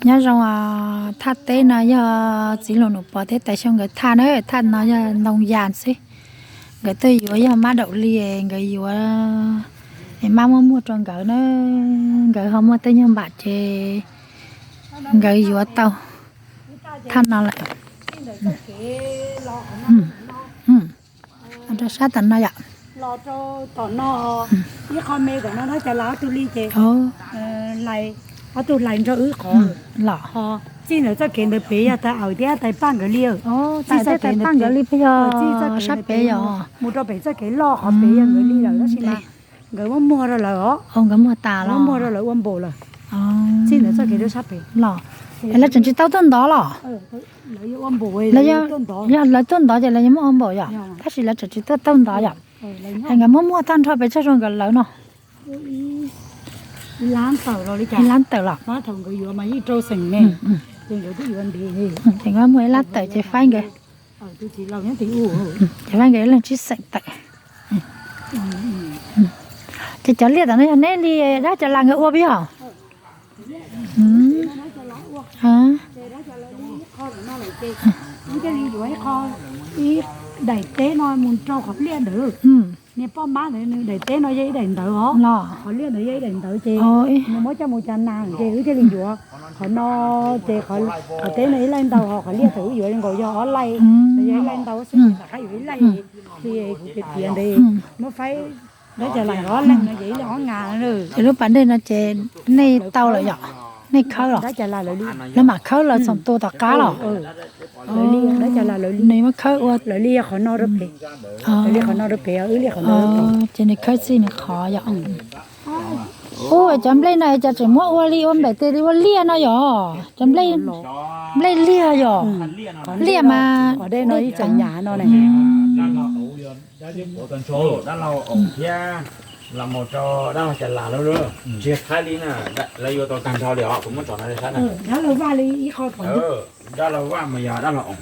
Nyob zoo, thaj teb no yog txiv Luas Num Pov thiab Tais Xyooj nkawd thaj na, thaj no yog ntoo yas xwb. Nkawd tuaj yuav yog mab daum li, nkawd yuav es mab muab muag rau nkawd na. Nkawd ho muaj tej nyuag npam ces nkawd yuav tau thaj no lawm. Rau sab tom no yom. Los rau tom no, ib qho me tom no na, cas las ob tug li ces ob tug hlais nrog wb qhov los. Txij ntawm txoj kev ntawd pem yog tais Aws thiab tais Paj nkawd li. Txij txoj kev ntawd pem yog sab pem yom. Mus rau pem txoj kev loj qhov pem yog nkawd li lawm tab sis mas nkawd muab muag rau lawm os. Nkawd muag tas los muag rau lawm ua npaum lawm. Txij ntawm txoj kev rau sab pem los. Lawv tseem tsis tau tuaj ntov los? Lawv yuav ua npaum, yog lawv tuaj ntov ces lawv yuav muab ua npaum yom, tab sis lawv tseem tsis tuaj tau ntov yom. Nkawd muab muag tag nrho pes tsawg rau nkawd lawv no? Ib lab tawm los. Thaum nkawd yuav mas yeej rau xeem ne, ces nkawd twb yuav ntev. Ces nkawd muag ib lab tawm ces faib nkawd, ces faib nkawd ib leeg tsib xeem tawm. Ces cov liaj tom no yog neb li dab cov las nkawd ua puas yog? Ib daim teb no mus rau qhov liaj ntawd. Niag poj mab ntawd nws daim teb no yog ib daim ntawd os. Qhov liaj ntawd yog ib daim ntawd ces nws muab coj mus cas nas ces wb thiaj li yuav qhov no. Ces qhov teb no ib laij ntau, ho qhov liaj thaum wb yuav nkaus yog ob laij, yog ib laij ntau xwb, rov qab yuav ib laij li kuv piav piav ntawd. Muab faib dab cov las ob leeg no ces ib leeg ob ngas. Ces lub pas dej no ces nej tau lawm yom? Nej khawb los? Lawv mam khawb lawv txoom tua tom qab los? Nws muab khawb ua, lawv li qhov no rau pem, lawv li qhov no rau pem, wb li qhov no rau pem. Ces nws khawb txij nws qhov yom. Ua cov nplej no cas tseem muab ua li ua npaum tes li ua liaj no yom? Cov nplej liaj yom? Liaj mas. Dab laug oom thiab los mus rau dab laug cas las lawv tsis thaij li na, lawv yuav tau tag nrho li os, kuv muab tso no li sab na. Dab laug vaj mas yog dab laug oom.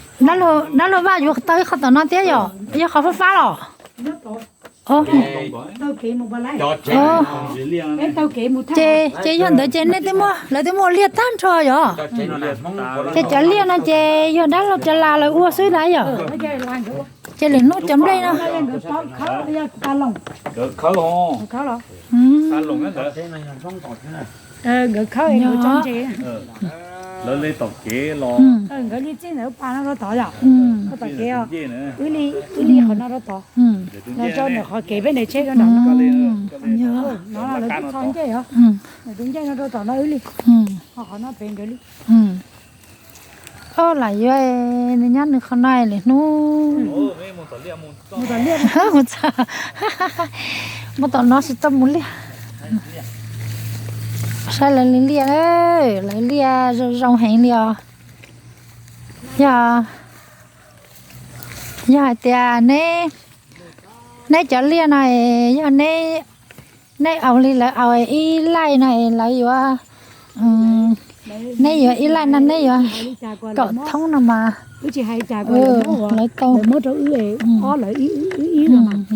Dab laug vaj yuav tau ib qho tom no thiab yom, yog qhov fab fab los? Ces, ces yog ntawd ces nej twb muaj, lawv twb muaj liaj tag nrho yom? Ces cov liaj no ces yog dab laug cas las lawv ua xwb na yom? Ces lwm hnub cov nplej no. Nkawd khawb, nkawd tso ntses. Nkawd li txij ntawd pa no rau tod yom? Tom kev, wb li qhov no rau tod. Los rau ntawm qhov kev peb nres tsheb rau nram no. No lawv twb txo ncej os. Lawv tus ncej no rau tom no wb li. Ho qhov no pem nkawd li. Lam yuav nws nyob nws qhov no lwm hnub. Mus tom no tsis tau mus liaj. Saib lawv li liaj, lawv liaj zoo zoo heev li os. Yog, yog hais tias neb, neb cov liaj no yog neb, neb aus li lawv aus ib laij no lawv yuav, neb yuav ib laij no neb yuav kaum thoob no mas. Lawv tau,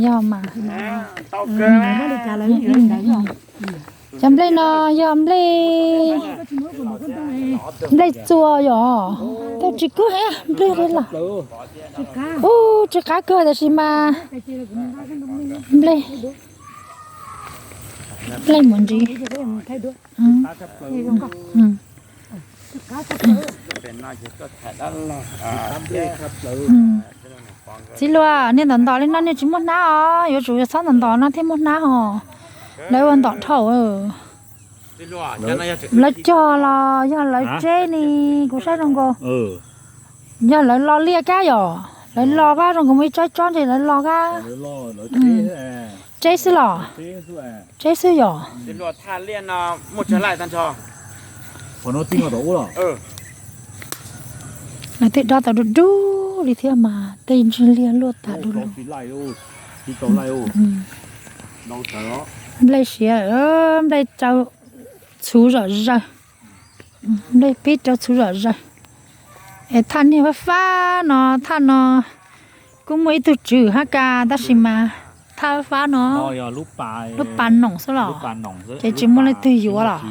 yog mas. Cov nplej no yog nplej, nplej txua yom? Tau tsis kub heev nplej li los. Ub, tsis qab kawg tab sis mas nplej, nplej mus ntsis. Txiv Luas, niag ntawm ntov li no niag tsis muaj hnab os, yuav tsum yuav txhob ntawm ntov no thiaj muaj hnab os. Lawv ua ntov dhau. Lawv cog los yog lawv tseb ne, kuv saib zoo nkaus. Yog lawv lo liaj kab yom, lawv lo kab zoo nkaus muaj ib tsob tsob ntshe lawv lo kab. Tseb xwb los? Tseb xwb yom? Lawv tej dob tau dub dub li thiab mas tej ntsig liaj luaj tas du lug. Nplej siav, nplej rau txhuv zom zaws. Nplej pib rau txhuv zom zaws. Es thaj niag fab fab no, thaj no kuj muaj ib tug tswv hab kas tab sis mas thaj fab fab no lub pas noom xwb los, ces tsis muaj leej twg yuav los.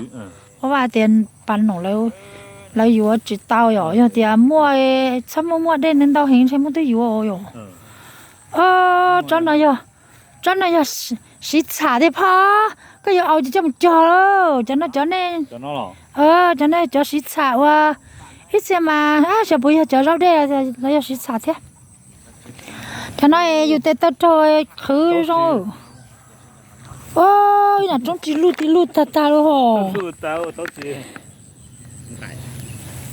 Ua vaj tias pas noom lawv Lawv yuav tsis tau yom, yog tias muaj, txhob muaj muaj dej ntau heev ntshe muaj twb yuav yom. Tsob no yog, tsob no yog siv txham tiag phoj, koj yuav aus ces coj mus cog lauj. Cov no cov nej, cov no cov siv txham ua ib txhia mas xyov puas yog cov zaub dej los yog siv txham thiab. Cov no yus tes taw raug qhwv zoo. Ua, ib yam roob ris luj ti luj tag tag li hos.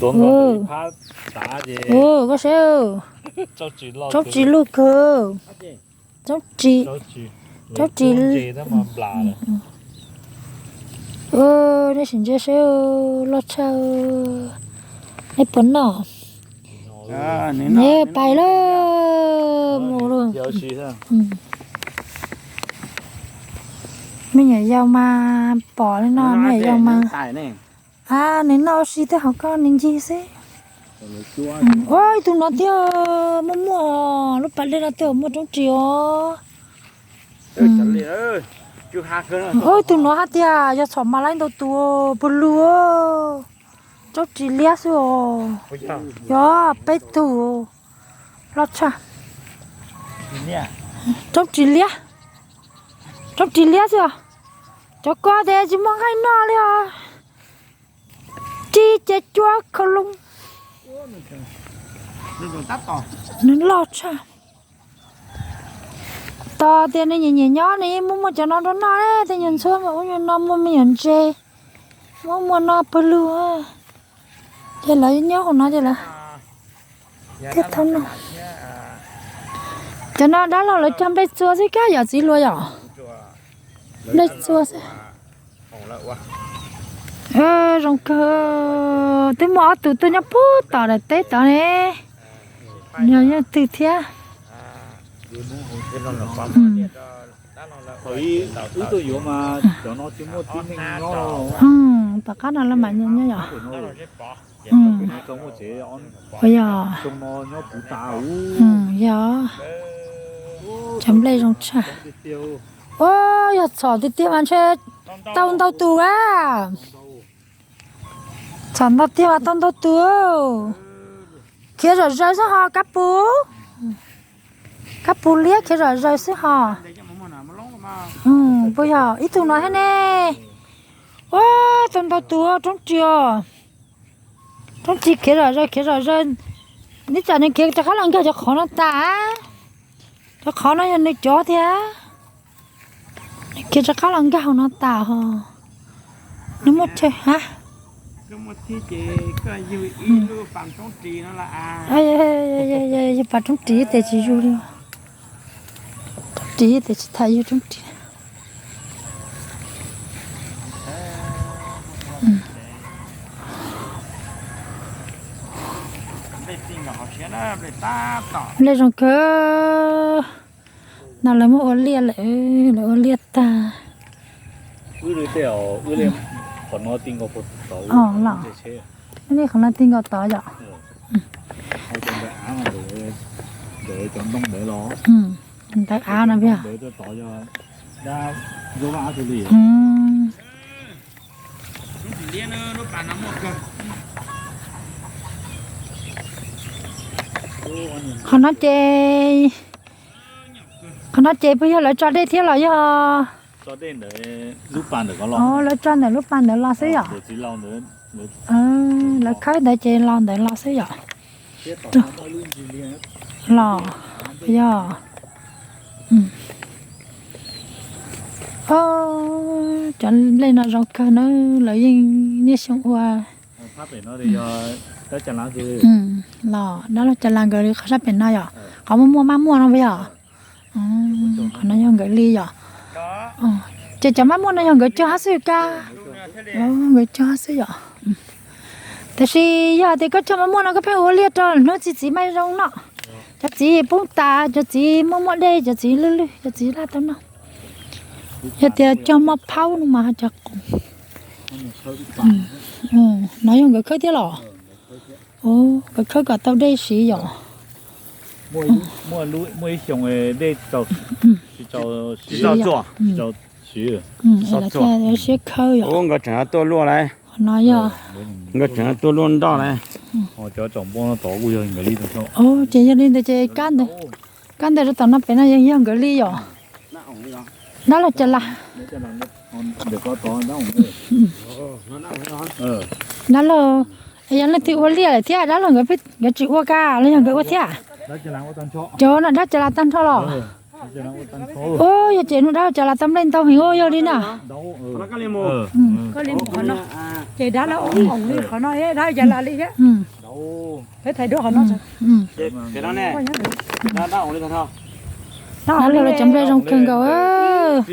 Koj saib, roob ris luj kawg. Roob ris, roob ris, nej sim ntsia saib, loj tshaj. Nej puas noj? Pais lawm, mus lawm. Me nyuam yaus mas pom li no, me nyuam yaus mas, a, nws noj ua si tej hauv koj nws ncig xwb. Ua, ib tug no thiab, muaj muaj lub pas dej no tej muaj roob ris os. Ua, ib tug no hais tias yog txhom mas laib ntau tus pw lug. Roob ris liab xwb os. Yog peb tug, loj tshaj. Roob ris liab, roob ris liab xwb os. Cov ko ces tsis muaj nqaij noj li os. Ris ces cua khaus loo. Nws loj tshaj. Tos tias nws nyiam nyiam nyob nws yeej muaj muaj cov no rau noj, tej nyuag ntxhuab mas ub nyuag no muaj me nyuam ntses, muaj muaj no pawg lug. Ces lawv nyob hauv no ces lawv thiaj tau noj. Cov no dab laug lawv cog nplej txua xwb kab yom txiv hluas yom? Nplej txua xwb. Zoo kawg, twb muaj ob tug tuaj nyob puag tom daim teb tod ne. Yog leej twg thiab? Wb tuaj yuav mas cov no tsis muaj tib neeg nyob. Tom qab no lawv mam nyob yom. Yog, yog. Cov nplej zoo tshaj. Ua, yog txhom tiag tiag mas ntshe tau ntau tus a. Txhom ntau tiag mas tau ntau tus. Khiav zom zaws xwb ho kab pus. Kab pus liab khiav zom zaws xwb ho. Puas yog ib tug no thiab ne? Ua, tau ntau tus roob ris os. Roob ris khiav zom zaws khiav zom zaws. Neb tsam nws khiav rov qab los nkag cov qhov no tas. Cov qhov no yog nws cov thiab. Nws khiav rov qab los nkag hauv no tas ho. Nws muaj chaw hab. Yog pas roob ris tes tsis yug li. Roob ris tes tsis tham yug roob ris. Nplej zoo kawg. No lawv muab ua liaj lawm, lawv ua liaj tag. Los, nej qhov no ti nkaus tod yom? Ntawd av no yog. Qhov no ces, qhov no ces puas yog lawv tso dej thiab los yog? Lawv tso ntawm lub pas ntawd los xwb yom? Lawv khawb ntawd ces los ntawd los xwb yom? Los, yog. Cov nplej no zoo kawg na, lawv yeej niaj xyoo ua. Los dab laug Cas Las nkawd li qhov sab pem no yom, qhov muaj muaj mab muaj no puas yog? Qhov no yog nkawd li yom? Ces cov mab muaj no yog nkawd cog hab xwb ka? Nkawd cog hab xwb yom? Tab sis yog tias koj cog mab muaj no koj pheej ua liaj rau hnub txiv txiv maj zoo noj. Cov txiv poob tas, cov txiv muaj muaj dej, cov txiv lwj lwj, cov txiv laj tau noj. Yog tias cog maj phaub no mas cov qoos. No yog nkawd khawb thiab los? Nkawd khawb kom tau dej siv yom? Muaj ib xyoo dej tsis tau siv, siab khawb yom? Nkawd tseem tuaj luaj lawm. Qhov no yog, nkawd tseem tuaj luaj nroj na. Ces yog li ntawd ces kab ntawd rau tom no pem no yeej yog nkawd li yom. Dab laug Cas Las, dab laug, yog leej twg ua liaj lawm thiab dab laug nkawd tsis ua kab los yog nkawd ua thiab? Cov no dab Cas Las tag nrho los? Ua yog ces no dab Cas Las tau nplej ntau heev ua yog li na. Ces dab laug ua li qhov no dab Cas Las li thiab. Peb thaij duab qhov no. Dab laug los cov nplej zoo kawg nkaus.